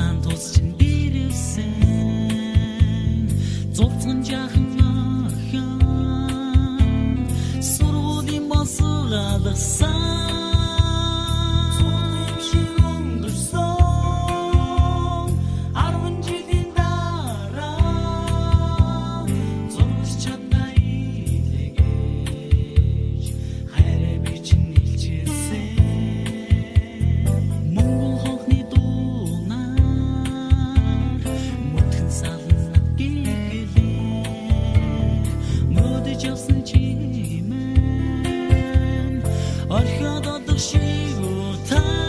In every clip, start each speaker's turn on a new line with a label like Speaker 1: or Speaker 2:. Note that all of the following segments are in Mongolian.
Speaker 1: Зулгаан тус чин дэрвсэн зулцхан жаахан охин сургуулийн босгалсан. Цуг шиг өнгөрсөн 10 жилийн дараа зурж чадна илгээж хайраа би чинь илчилсэн. Монгол хонхны дуунаар мөтгөн сална гэлээ мөдөж явсан чимэн орхиод одох шиг утаа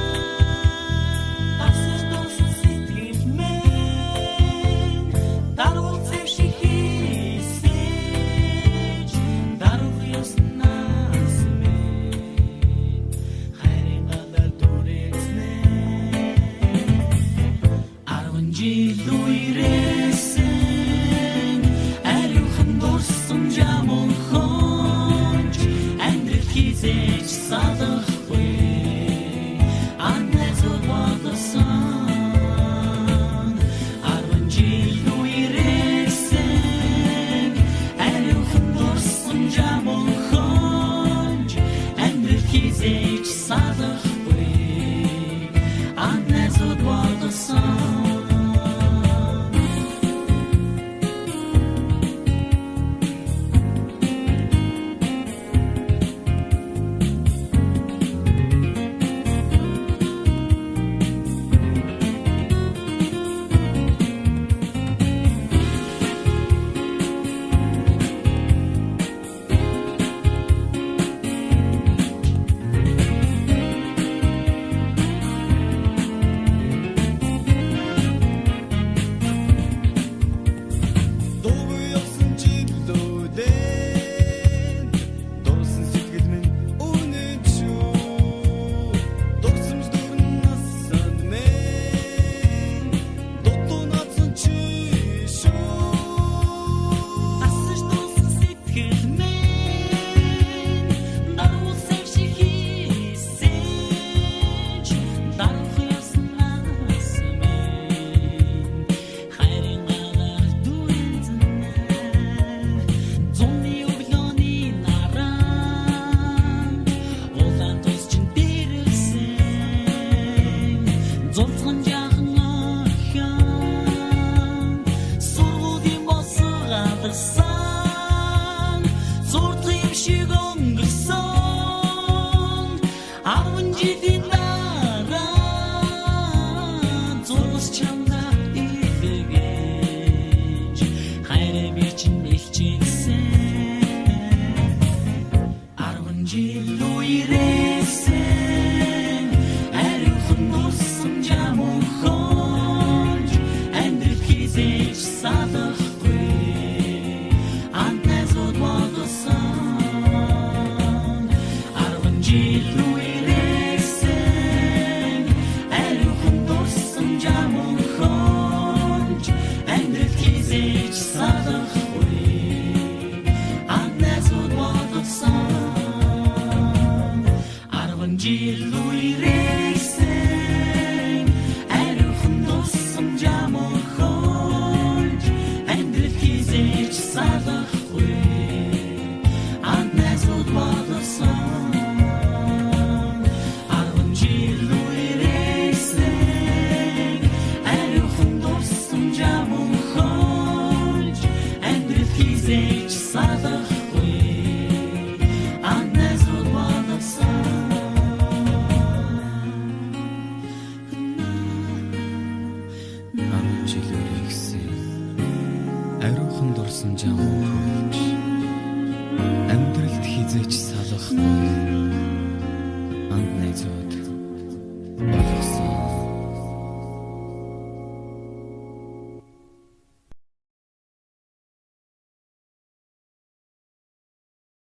Speaker 1: давсар дуусан сэтгэл мэн даруул зэв шиг хийсэж дарух ёснаас мэн хайрын галаар дүрээцнэ. 10 жил үерээ.